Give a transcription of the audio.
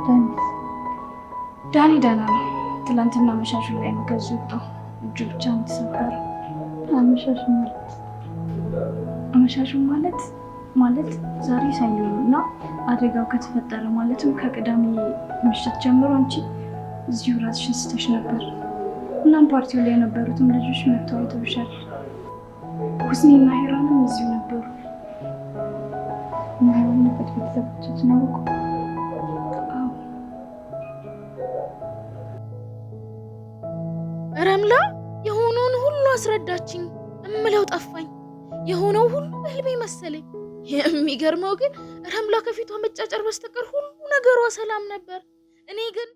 ዳኒስ? ዳኒ ደህና ነው። ትላንትና አመሻሹ ላይ ነው ከዚህ ወጣው። እጁ ብቻ ነው የተሰበረው። አመሻሹ ማለት? አመሻሹ ማለት ዛሬ ሰኞ ነው እና አደጋው ከተፈጠረ ማለትም ከቅዳሜ ምሽት ጀምሮ አንቺ እዚሁ ራስሽን ስተሽ ነበር። እናም ፓርቲው ላይ የነበሩትም ልጆች መጥተው አይተውሻል። ሁስኒና ሂራንም እዚሁ ነበሩ። እና የሆነበት ቤተሰቦቻችን አወቁ? አዎ። ረምላ የሆነውን ሁሉ አስረዳችኝ። እምለው ጠፋኝ። የሆነው ሁሉ ህልሜ መሰለኝ። የሚገርመው ግን ረምላ ከፊቷ መጫጨር በስተቀር ሁሉ ነገሯ ሰላም ነበር። እኔ ግን